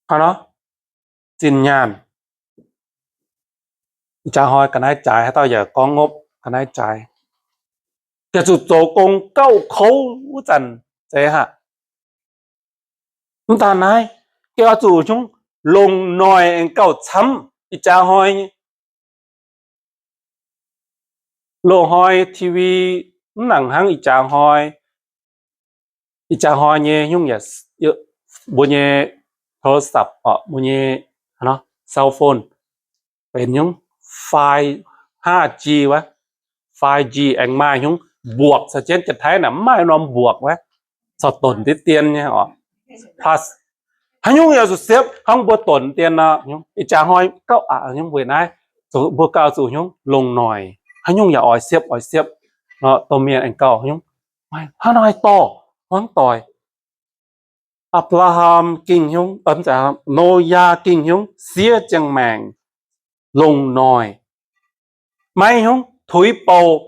Hnangv nor, zinh nyaanh, ih jaax hnoi ga'naaiv jaaix, haaix dauh yaac gorngv ngopv ga'naaiv jaaix, yaac zuqc zoux gong gauh kouv wuov zanc zeiz haic. Mv daan naaiv, gengh oix zuqc nyungc longc noic aengx gauh camv. Ih jaax hnoi, loz-hnoi T V mv nangc hnangv ih jaax hnoi. Ih jaax hnoi nyei nyungc yaac, mbuo nyei โทรศัพท์ orqc, mbuo nyei cell phone benx nyungc five, five G wuov, five G aengx maaih nyungc mbuoqc caux jienv. Janx-Taiv naaic mv maaih norm mbuoqc wuov, corc donc deix dien nyei orqc. Plus haaix nyungc yaac zuqc siepv, hnangv mbuo donc dien nor. Ih jaax hnoi gauh aqc nyungc weic naaiv, mbuo gauh zuqc nyungc longc noic, haaix nyungc yaac oix siepv, oix siepv nor, domh mienh aengx gauh nyungc, hnangv nor haih dorh hmuangv doic. Apc^laa^ham gengh nyungc, Noyaa gengh nyungc siev ziangh maengc longc noic, maiv nyungc tuix bouc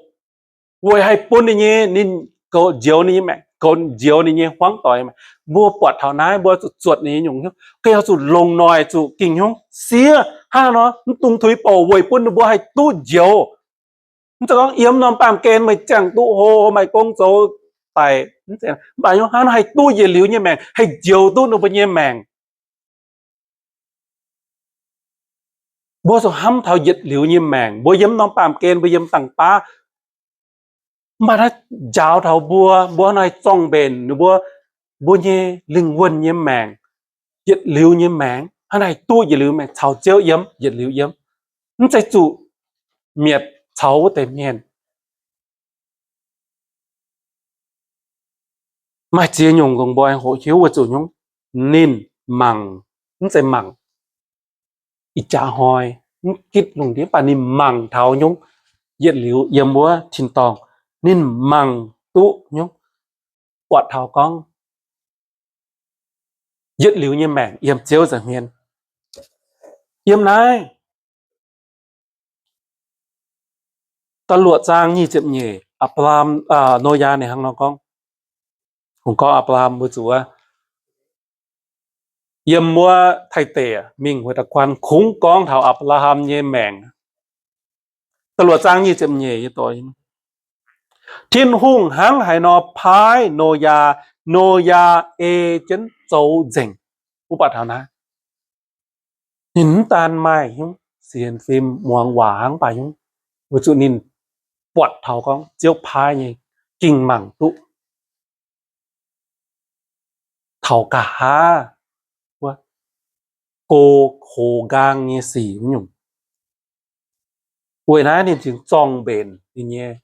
weic haih bun ninh nyei, ninh goux njoux ninh nyei maengc, goux njoux ninh nyei hmuangv doic maengc. Mbuo buatc taux naaiv mbuo zuqc zuotc ninh nyei nyungc nyungc, gengh oix zuqc longc noic, zuqc gengh nyungc siev hnangv nor, mv dungx tuix bouc weic bun ninh mbuo haih duqv njoux. Mv zeiz gorngv yiem norm baamh gen meih ziangh duqv hlo, maaih gong zoux daic, mv baac nyungc hnangv nor haih duqv yietc liuz nyei maengc, haih njoux duqv ninh mbuo nyei maengc. Mbuo zuqc hnamv taux yietc liuz nyei maengc. Mbuo yiem norm baamh gen, mbuo yiem dangh baav, mv baac naaiv njaaux taux mbuo, mbuo hnangv naaiv zorng-mbenc ninh mbuo, mbuo nyei lingh wuonh nyei maengc, yietc liuz nyei maengc, hnangv naaiv duqv yietc liuz maengc, caux Ziouv yiem yietc liuz yiem, mv zeiz zuqc mietc caux wuov deix mienh. Maaih ziex nyungc dongh mbuo hoqc hiuv weic zuqc nyungc, ninh mangc, mv zeiz mangc ih jaax hnoi, mv gitv lungh ndiev, mv baac ninh mangc taux nyungc, yietc liuz yiem wuov tin-dorngh, ninh mangc duqv nyungc, buatc taux gorngv yietc liuz nyei maengc yiem Ziouv nza'hmien. Yiem naaiv da'luoqc zaang nyic ziepc nyeic, Apc^laa^ham, Noyaa ninh hnangv nor gorngv, kungx gorngv Apc^laa^ham mbuo zuqc wuov, yiem wuov Taiv deic mingh wuov da'kuan kungx gorngv taux Apc^laa^ham nyei maengc. Da'luoqc zaang nyic ziepc nyeic nyei doic, Tin-Hungh hnangv haaix nor paaiv Noyaa, Noyaa ei jienv zoux nzengc. Mbuo buatc taux naaiv, ninh mv daan maaih nyungc sienx fim muangx waac hnangv, baac nyungc weic zuqc ninh buatc taux gorngv Ziouv paaiv nyei, ging mangc duqv taux nqa'haav wuov go hoz nqaang nyei sic nyungc. Weic naaiv ninh cingx zorng-mbenc ninh nyei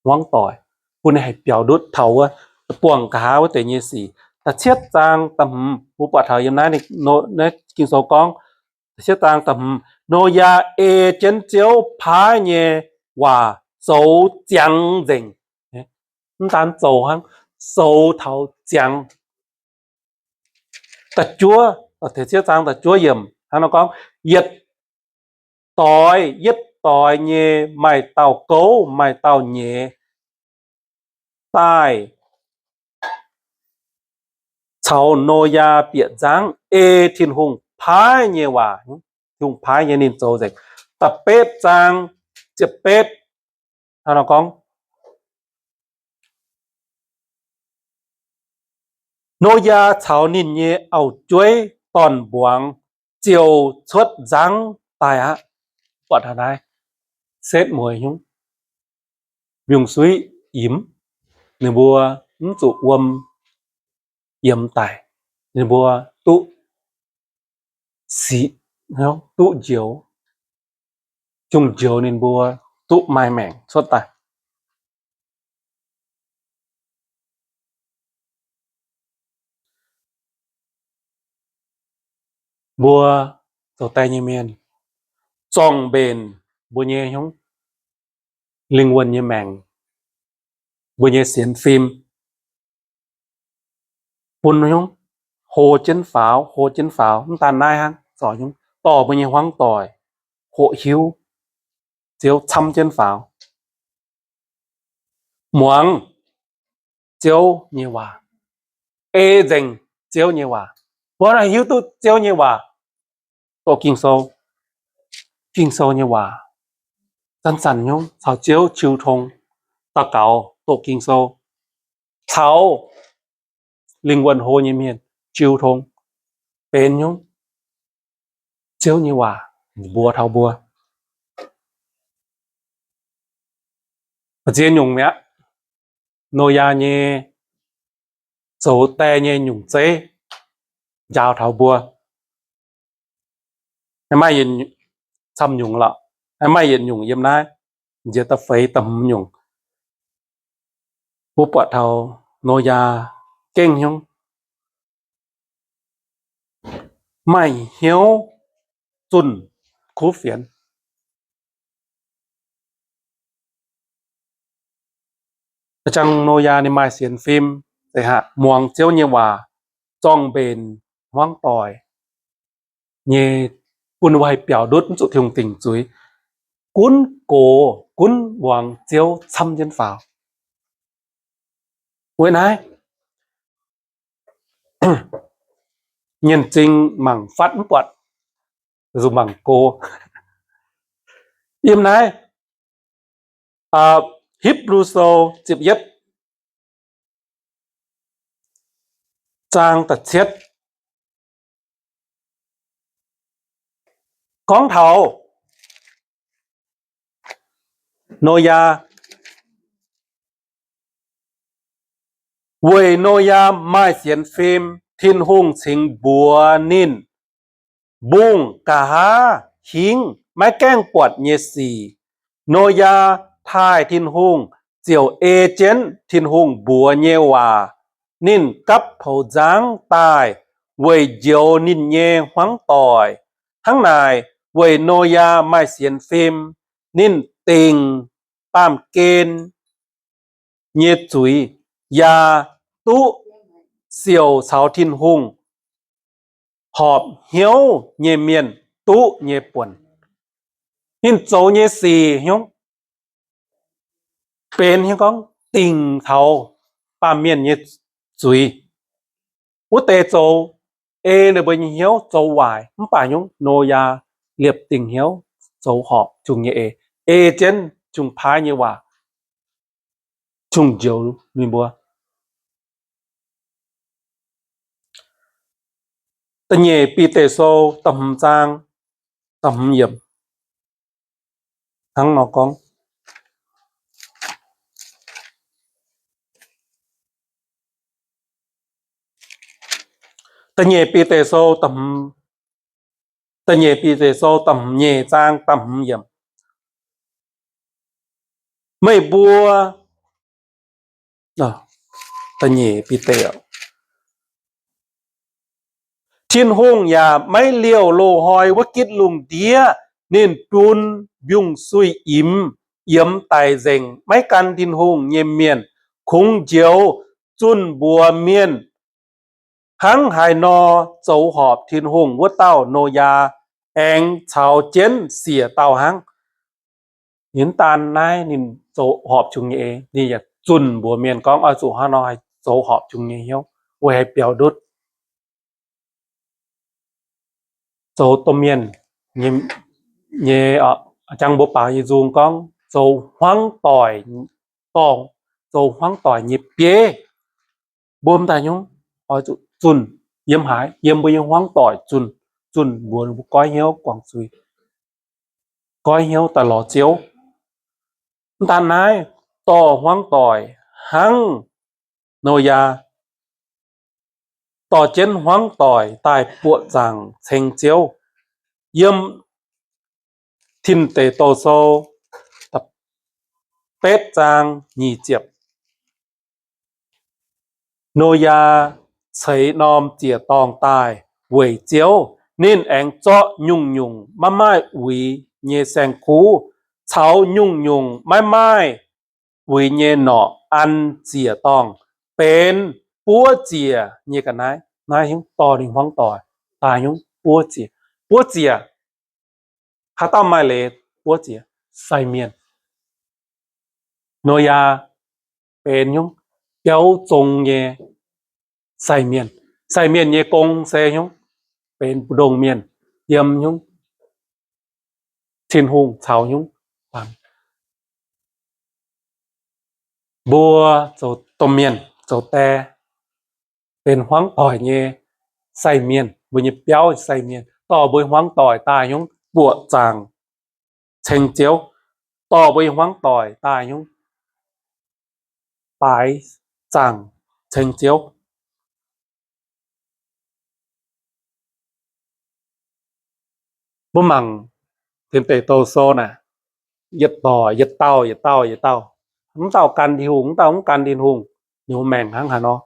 hmuangv doic, bun ninh haih biaux ndutv taux wuov buangh nqa'haav wuov deix nyei sic. Da'cietv zaang da'hmz, mbuo buatc taux yiem naaiv, naaiv Ging-Sou gorngv, da'cietv zaang da'hmz, Noyaa ei jienv Ziouv paaiv nyei waac zoux ziangx nzengc. Mv daan zoux hnangv, zoux taux ziangx. Da'juov, da'cietv zaang da'juov yiemc hnangv nor gorngv, yietc doix yietc doix nyei maaih dauh gouv maaih dauh nyeiz daaih caux Noyaa bieqc nzangv ei Tin-Hungh paaiv nyei waac, Tin-Hungh paaiv nyei ninh zoux nzengc. Da'betv zaang ziepc betv hnangv nor gorngv, Noyaa caux ninh nyei auv-jueiv dorn-mbuangz ziouc cuotv nzangv daaih aqv. Buatc taux naaiv, setv mueiz nyungc, mbiungc-suiv imx, ninh mbuo mv zuqc wuom yiemx daic, ninh mbuo duqv sic, duqv njoux, jung njoux ninh mbuo duqv maaih maengc cuotv daaih. Mbuo zoux die nyei mienh, zorng-mbenc mbuo nyei nyungc, lingh wuonh nyei maengc, mbuo nyei sienx fim, bun nyungc hlo jienv faaux, hlo jienv faaux. Mv daan naaiv hnangv, zorc nyungc dorh mbuo nyei hmuangv doic hoqc hiuv Ziouv camv jienv faaux, muangx Ziouv nyei waac, ei nzengc Ziouv nyei waac. Mbuo naaiv hiuv duqv Ziouv nyei waac, doqc Ging-Sou, Ging-Sou nyei waac, zanc-zanc nyungc caux Ziouv jiu tong, daux gaux, doqc Ging-Sou, caux lingh wuonh hlo nyei mienh jiu tong, benx nyungc Ziouv nyei waac mbuox taux mbuo. Ziex nyungc mi'aqv. Noyaa nyei zoux die nyei nyungc zeiv njaaux taux mbuo. Maaih camv nyungc lorqc. Maaih yietc nyungc yiem naaiv, nziex da'feix da'hmz nyungc, mbuo buatc taux Noyaa gengh hnyouv, maaih hnyouv zunh kuv fienx. Jangx Noyaa ninh maaih sienx fim, muangx Ziouv nyei waac, zorng-mbenc hmuangv doic nyei, bun ninh mbuo haih biaux ndutv mv zuqc Tin-Hungh dingc zuiz, gunv gox gunv muangx Ziouv camv jienv faaux. Weic naaiv, nyienh zing mangc fatv mv buatc, zuqc mangc go. Yiem naaiv Hipv^lu Sou ziepc yietv zaang da'cietv gorngv taux Noyaa. Weic Noyaa maaih sienx fim, Tin-Hungh cingx mbuox ninh mbungh nqa'haav hingv maiv gaengh buatc nyei sic. Noyaa taaih Tin-Hungh ziouc ei jienv Tin-Hungh mbuox nyei waac. Ninh gapv poux nzangv daaih weic njoux ninh nyei hmuangv doic. Hnangv naaic, weic Noyaa maaih sienx fim, ninh dingc baamh gen nyei zuiz, yaac duqv siouc caux Tin-Hungh horpc hnyouv nyei mienh duqv nyei buonc. Ninh zoux nyei sic hnyouv benx hnyouv gorngv dingc taux baamh mienh nyei zuiz. Wuov deix zoux ei ninh mbuo nyei hnyouv zoux waaic, mv baac hnyouv Noyaa liepc dingc hnyouv zoux horpc Tin-Hungh nyei eix, ei jienv Tin-Hungh paaiv nyei waac, Tin-Hungh njoux ninh mbuo. Da'nyeic Bide Sou da'hmz zaang da'hmz yiemc hnangv nor gorngv. Da'nyeic Bide Sou da'hmz, da'nyeic Bide Sou da'hmz nyeic zaang da'hmz yiemc. Meih mbuo, da'nyeic Bide, Tin-Hungh yaac maiv liouh loz-hnoi wuov gitv lungh ndiev. Ninh bun mbiungc-suiv-imx yiemx daic nzengc. Maiv gan Tin-Hungh nyei mienh kungx njoux zunh mbuox mienh. Hnangv haaix nor zoux horpc Tin-Hungh wuov dauh Noyaa aengx caux jienv siec dauh hnangv. Ninh mv daan naaiv ninh zoux horpc Tin-Hungh nyei eix, ninh yaac zunh mbuox mienh gorngv oix zuqc hnangv nor haih zoux horpc Tin-Hungh nyei hnyouv, weic haih biaux ndutv. Zoux domh mienh nyei, jangx mbuo baaux nyei nzung gorngv zoux hmuangv doic dorngh, zoux hmuangv doic nyei bieiv. Mbuo m'daaih nyungc oix zuqc zunh yiem haaix, yiem mbuo nyei hmuangv doic zunh, zunh mbuox mbuo goiv hnyouv guangc zuiz, goiv hnyouv daaih lorz Ziouv. Mv daan naaiv, dorh hmuangv doic hnangv Noyaa dorh jienv hmuangv doic daaih buoqc zaangc ceng Ziouv. Yiem Tin Deic Douh Sou betv zaang nyic ziepc, Noyaa ceix norm ziec-dorngh daaih weic Ziouv. Ninh aengx zorqv nyungc-nyungc maiv maaih uix nyei saeng-kuv caux nyungc-nyungc maiv maaih uix nyei norqc an ziec-dorngh benx buov ziec nyei ga'naaiv. Naaiv hiuv dorh ninh hmuangv doic daaih nyungc buov ziec. Buov ziec, haaix dauh maaih leiz buov ziec? Sai mienh. Noyaa benx nyungc biauv zong nyei sai mienh. Sai mienh nyei gong se nyungc, benx mbu'ndongx mienh yiem nyungc, Tin-Hungh caux nyungc. Mbuo zoux domh mienh zoux die, benx hmuangv doic nyei sai mienh, mbuo nyei biauv sai mienh, dorh mbuo hmuangv doic daaih nyungc buoqc zaangc ceng Ziouv, dorh mbuo nyei hmuangv doic daaih nyungc baaix zaangc ceng Ziouv. Mbuo mangc Tin Deic Douh Sou naaic, yietc doic yietc dauh, yietc dauh yietc dauh, mv dauh gan Tin-Hungh, mv dauh mv gan Tin-Hungh, ninh mbuo maengc hnangv haaix nor.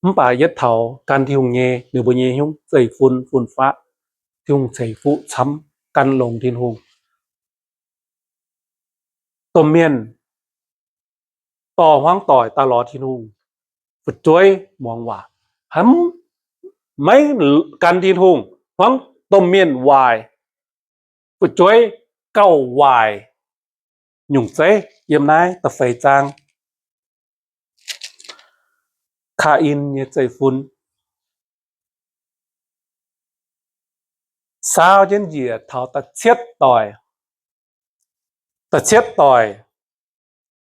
Mv baac yietv taux gan Tin-Hungh nyei, ninh mbuo nyei hnyouv zeiv-fun fun-faqv, Tin-Hungh ceix fuqv camv, gan longx Tin-Hungh. Domh mienh dorh hmuangv doic daaih lorz Tin-Hungh, fu'jueiv muangx waac, maiv gan Tin-Hungh, hmuangv domh mienh waaic, fu'jueiv gauh waaic, nyungc zeiv yiem naaiv da'feix zaang, Kaa^in nyei zeiv-fun. Saauv jienv njiec taux da'cietv doic, da'cietv doic,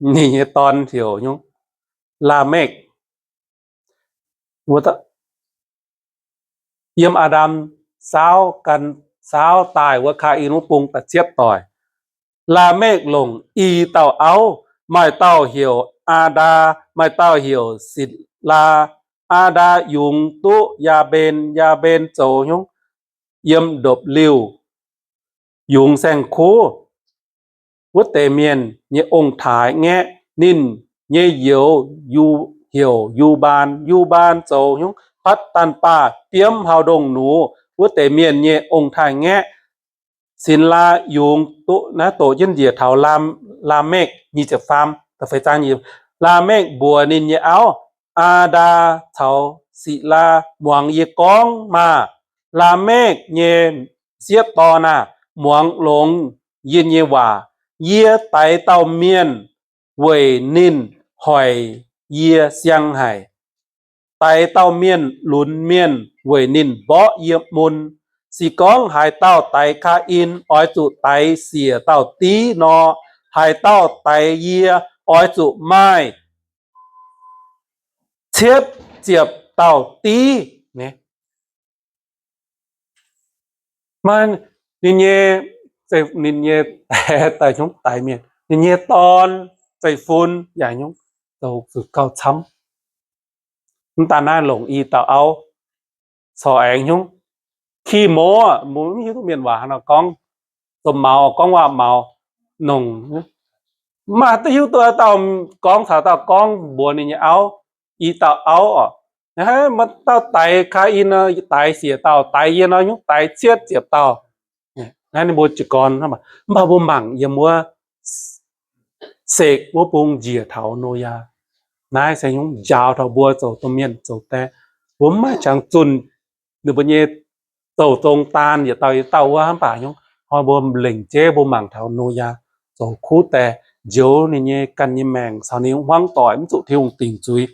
ninh nyei dorn heuc nyungc, Laamekv. Yiem Aa^ndam saauv gan, saauv daaih wuov Kaa^in wuov bung da'cietv doic. Laamekv longc i dauh auv, maaih dauh heuc Aa^ndaa, maaih dauh heuc Sitc^laa. Aa^ndaa yungz duqv Yaa^mben, Yaa^mben zoux nyungc, yiem ndopv-liuh yungz saeng-kuv. Wuov deix mienh nyei ong-taaix ngaeqv ninh nyei youz, heuc Yu^mbaan. Yu^mbaan zoux nyungc, patv daanh baah, biomv hauv ndongh nux. Wuov deix mienh nyei ong-taaix ngaeqv. Sinx^laa yungz duqv, naaiv doqc jienv njiec taux Laamekv nyic ziepc faam, Laamekv mbuox ninh nyei auv, Aa^ndaa caux Sitc^laa, muangx yie gorngv maah! Laamekv nyei sieqv dorn aah! Muangx longx yie nyei waac. Yie daix dauh mienh weic ninh hoic yie siang haic. Daix dauh mienh lunx mienh weic ninh mborqv yie mun. Se gorngv haaix dauh daix Kaa^in, oix zuqc daix siec dauh div nor. Haaix dauh daix yie, oix zuqc maaih cietv ziepc dauh div. Maaih ninh nyei, ninh nyei daix, daix nyungc daix mienh, ninh nyei dorn, zeiv-fun yaac nyungc zoux zuqc gauh camv. Mv daan naaiv longc i dauh auv corc aengx nyungc, ki moz, mbuo mv hiuv duqv mienh waac haaix nor gorngv, zoux maux, gorngv waac maux, nongc, mv maaih duqv hiuv duqv dauh gorngv caux dauh gorngv mbuox ninh nyei auv, i dauh auv oc, maaih dauh daix Kaa^in, daix siec dauh, daix yie nor nyungc daix cietv ziepc dauh. Naaiv ninh mbuo jiez gorn, mv baac mbuo mangc yiem wuov Sekv wuov bung njiec taux Noyaa. Naaiv se nyungc njaaux taux mbuo zoux domh mienh zoux die. Mbuo mv maaih qangx zunh ninh mbuo nyei zouv zong daan yietc dauh yietc dauh wuov, mv baac nyungc hnoi mbuo lengc jeiv mbuo mangc taux Noyaa zoux kuv die, njoux ninh nyei ganh nyei maengc caux ninh hmuangv doic mv zuqc Tin-Hungh dingc zuiz.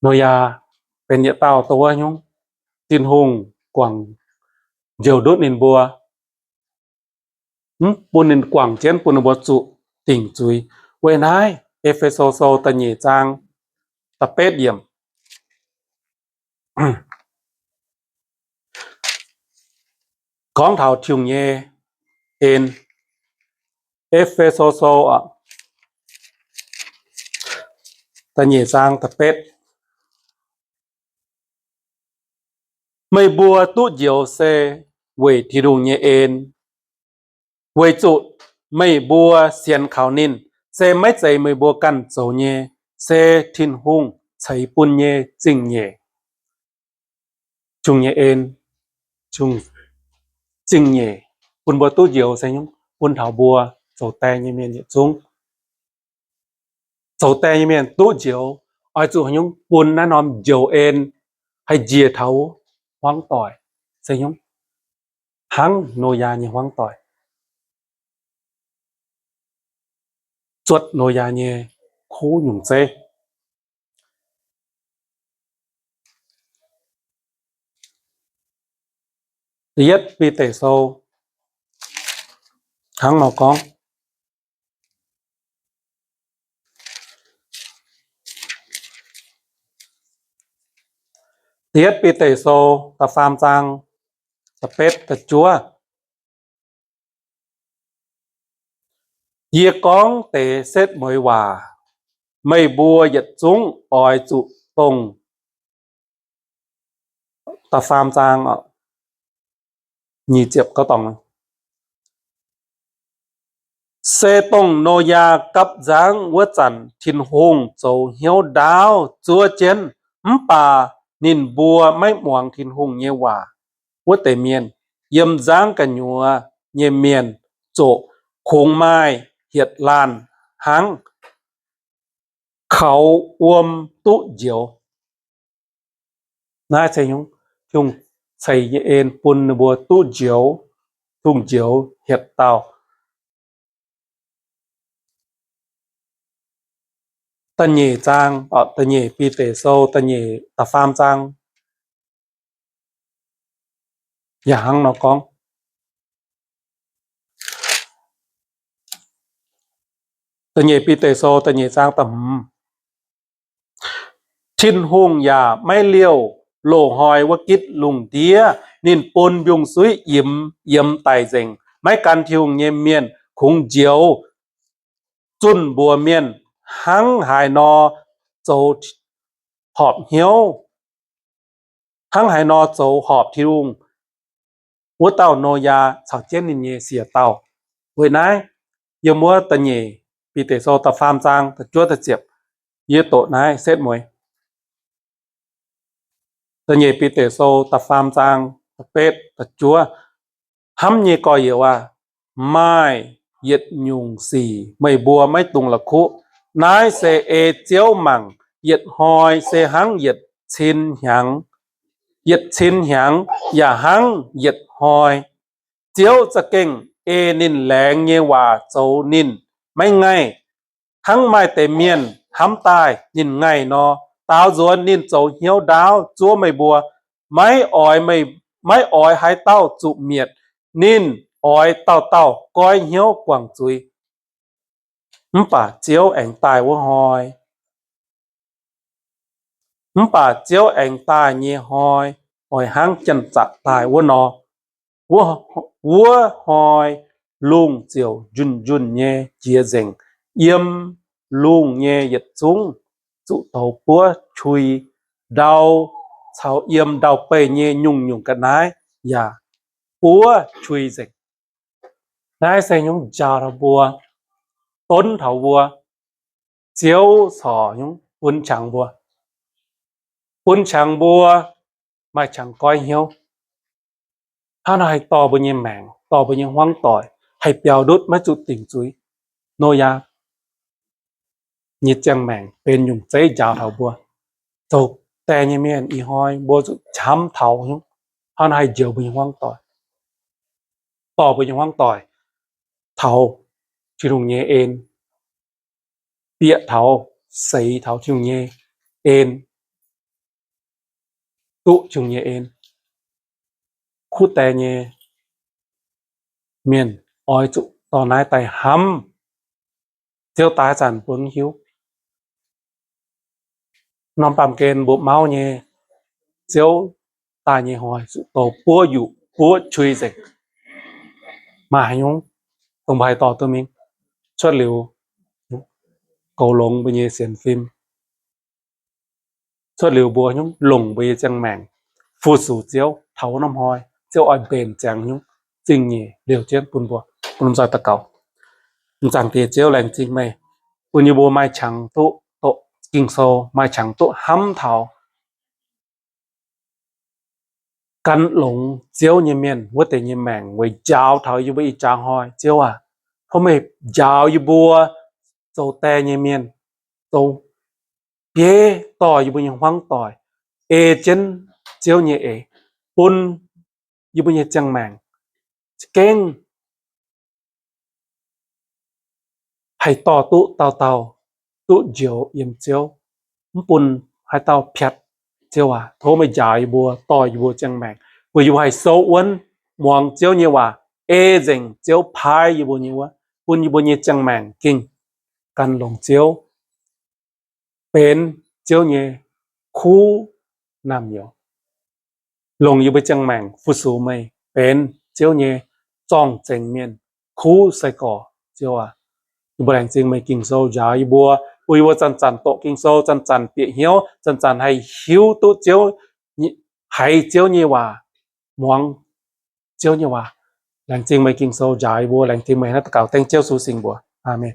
Noyaa benx yietc dauh dongh wuov nyungc, Tin-Hungh guangc njoux ndutv ninh mbuo, mv bun ninh guangc jienv bun ninh mbuo zuqc dingc zuiz. Weic naaiv E^fe^so Sou da'nyeic zaang da'betv yiemc gorngv taux Tin-Hungh nyei en. E^fe^so Sou da'nyeic zaang da'betv. Meih mbuo duqv njoux se weic Tin-Hungh nyei en, weic zuqc meih mbuo sienx kaux ninh. Se maiv zeiz meih mbuo ganh zoux nyei, se Tin-Hungh ceix bun nyei zingh nyeic. Tin-Hungh nyei en, Tin-Hungh zingh nyeic bun mbuo duqv njoux se nyungc, bun taux mbuo zoux die nyei mienh yietc zungv. Zoux die nyei mienh duqv njoux, oix zuqc nyungc bun naaiv norm njoux en haih njiec taux hmuangv doic se nyungc, hnangv Noyaa nyei hmuangv doic. zuotc Noyaa nyei kuv nyungc zeiv. Da'yietv Bide Sou hnangv nor gorngv. Da'yietv Bide Sou da'faam zaang da'betv da'juov. Yie gorngv deix setv mueiz waac, meih mbuo yietc zungv oix zuqc dongh, da'faam zaang, nyic ziepc gorngv dorngc, se dongh Noyaa gapv nzangv wuov zanc Tin-Hungh zoux hnyouv ndaauv zuov jienv. Mv baac ninh mbuo maiv muangx Tin-Hungh nyei waac wuov deix mienh, yiem nzangv gu'nyuoz nyei mienh zoqc, kungx maaih hietc laanh hnangv kaux wuom duqv njoux. Naaiv se Tin-Hungh ceix nyei en bun ninh mbuo duqv njoux, duqv njoux hietc dauh. Da'nyeic zaang, da'nyeic Bide Sou da'nyeic, da'faam zaang yaac hnangv nor gorngv. Da'nyeic Bide Sou da'nyeic zaang da'hmz. Tin-Hungh yaac maiv liouh loz-hnoi wuov gitv lungh ndiev. Ninh bun mbiungc-suiv yimx yiem daic nzengc. Maiv gan Tin-Hungh nyei mienh kungx njoux zunh mbuox mienh hnangv haaix nor zoux horpc hnyouv, hnangv haaix nor zoux horpc Tin-Hungh wuov dauh Noyaa caux jienv ninh nyei siec dauh. Weic naaiv, yiem wuov da'nyeic Bide Sou da'faam zaang da'juov da'ziepc, yie doqc naaiv setv mueiz. Da'nyeic Bide Sou da'faam zaang da'betv da'juov. Hnamv nyei gorx-youz aah, maaih yietc nyungc sic meih mbuo maiv dungx la'kuqv. Naaiv se ei Ziouv mangc, yietc hnoi se hnangv yietc cin hnyangx, yietc cin hnyangx yaac hnangv yietc hnoi. Ziouv za'gengh ei ninh laengz nyei waac zoux ninh maiv ngaih, hnangv maaih deix mienh hnamv daaih ninh ngaih nor. Daaux nzuonx ninh zoux hnyouv ndaauv zuov meih mbuo, maiv oix, maiv oix haaix dauh zuqc mietc. Ninh oix dauh dauh goiv hnyouv guangc zuiz. Mv baac Ziouv aengx daaih wuov hnoi, mv baac Ziouv aengx daaih nyei hnoi oix hnangv janx-zaqc daaih wuov nor. Wuov, wuov hnoi lungh ziouc njunh njunh nyei jiex nzengc. Yiem lungh nyei yietc zungv zuqc douz buov qui, ndau caux yiem ndau-beih nyei nyungc-nyungc ga'naaiv yaac buov qui nzengc. Naaiv se nyungc njaaux taux mbuo, donv taux mbuo, Ziouv corc nyungc bun qangx mbuo, bun qangx mbuo maaih qangx goiv hnyouv. Hnangv naaiv haih dorh mbuo nyei maengc, dorh mbuo nyei hmuangv doic haih biaux ndutv maiv zuqc dingc zuiz. Noyaa nyei ziangh maengc benx nyungc zeiv njaaux taux mbuo. Zoux die nyei mienh ih hnoi mbuo zuqc camv taux nyungc hnangv naaiv haih njoux mbuo nyei hmuangv doic, dorh mbuo nyei hmuangv doic taux Tin-Hungh nyei en, bieqc taux, seix taux Tin-Hungh nyei en, duqv Tin-Hungh nyei en. Kuv die nyei mienh oix zuqc dorh naaiv daaih hnamv. Ziouv daaih zanc mbuo mv hiuv. Norm baamh gen mbuo mauv nyei, Ziouv daaih nyei hnoi zuqc douz buov yuqc buov qui nzengc. Maaih haaix nyungc dongh mbuo haih dorh duqv mingh? Cuotv liuz goux longx mbuo nyei sienx fim, cuotv liuz mbuo nyungc longc mbuo nyei ziangh maengc fu-sux Ziouv taux wuov norm hnoi, Ziouv oix mbenc ziangx nyungc zingh nyeic liouh jienv bun mbuo. Bun lomh nzoih daux gaux. M'zangc Diex Ziouv, laengz zingh meih bun yie mbuo maaih qangx duqv doqc Ging-Sou, maaih qangx duqv hnamv taux gan longx Ziouv nyei mienh wuov deix nyei maengc weic njaaux taux yie mbuo ih jaax hnoi. Ziouv aac, tov meih njaaux yie mbuo zoux die nyei mienh, zoux bieiv dorh yie mbuo nyei hmuangv doic, ei jienv Ziouv nyei eix, bun yie mbuo nyei ziangh maengc za'gengh haih dorh duqv dauh dauh duqv njoux yiem Ziouv, mv bun haaix dauh piatv. Ziouv aac, tov meih njaaux yie mbuo, dorh yie mbuo ziangh maengc, bun yie mbuo haih souv wuonv muangx Ziouv nyei waac, ei nzengc Ziouv paaiv yie mbuo nyei wuov, bun yie mbuo nyei ziangh maengc gengh gan longx Ziouv, benx Ziouv nyei kuv naamh nyouz, longc yie mbuo ziangh maengc fu-sux meih benx Ziouv nyei zorng-zengx mienh, kuv sai-gorx. Ziouv aac, yie mbuo laengz zingh meih Ging-Sou njaaux yie mbuo, bun yie mbuo zanc-zanc doqc Ging-Sou, zanc-zanc bieqc hnyouv, zanc-zanc haih hiuv duqv Ziouv, haiz Ziouv nyei waac, muangx Ziouv nyei waac. Laengz zingh meih Ging-Sou njaaux yie mbuo. Laengz zingh meih naaiv daux gaux dengv Ziouv Yesu singx mbuox. Aamen.